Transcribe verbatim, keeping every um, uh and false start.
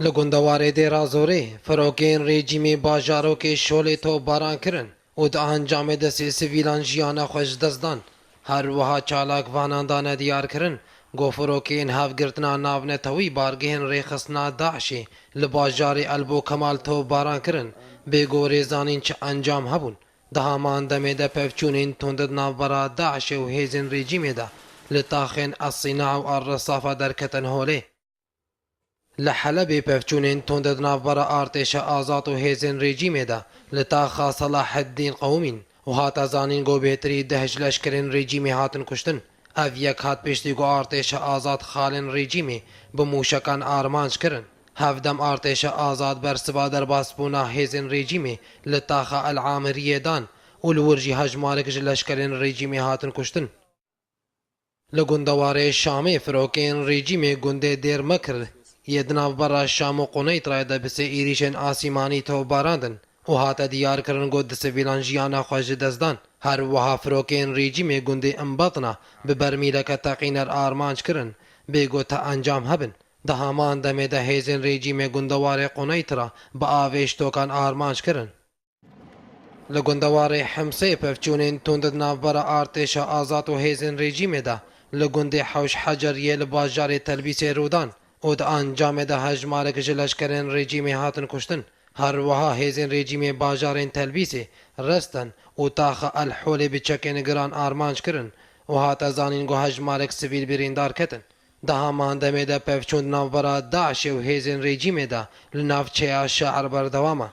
Li gundewarê Dêra Zorê, firokeyên rejîmê bajarokê Şolê topbaran kirin û di encamê de sê sivîlan jiyana xwe ji dest dan. Her wiha çalakvanan dane diyarkirin ku firokeyên hevgirtina navnetewî bargehên rêxistina DAIŞê li bajarê Elbo Kemal topbaran kirin, bê ku rê zanîn çi encam hebûn. Di haman demê de pevçûnên tund di navbera DAIŞê û hêzên rejîmê de li taxên El Sîna û El Resafa derketin holê. Li Helebê pevçûnên tund di navbera artêşa azad û hêzên rejîmê de li taxa Selaheddîn qewimîn û hate zanîn ku bêtirî deh ji leşkerên rejîmê hatin kuştin. Ev yek hat piştî ku artêşa azad xalên rejîmê bi mûşekan armanc kirin. Hevdem artêşa azad bersiva derbasbûna hêzên rejîmê li taxa El Amiriyê dan û li wir jî hejmarek ji leşkerên rejîmê hatin kuştin. Li gundewarê Şamê firokeyên rejîmê gundê Dêr Mekir yê di navbera Şam û Quneydrê de bi sê êrîşên asîmanî topbarandin û hate diyarkirin ku du sivîlan jiyana xwe ji dest dan. Her wiha firokeyên rejîmê gundê Imbatna bi bermîleke teqîner armanc kirin, bê ku te encam hebin. Di heman demê de hêzên rejîmê gundewarê Quneydrê bi avê ji tokan armanc kirin. Li gundewarê Himsê pevçûnên tund di navbera artêşa azad û hêzên rejîmê de li gundê Hewş Hecer yê li bajarê Telbîsê rû dan û di encamê de hejmarek ji leşkerên rejîmê hatin kuştin. Her wiha hêzên rejîmê bajarên Telbîsê, Resten û taxa El Holê bi çekên giran armanc kirin û hate zanîn ku hejmarek sivîl birîndar ketin. Di heman demê de pevçûn di navbera DAIŞê û hêzên rejîmê de li navçeya Şe'er berdewam e.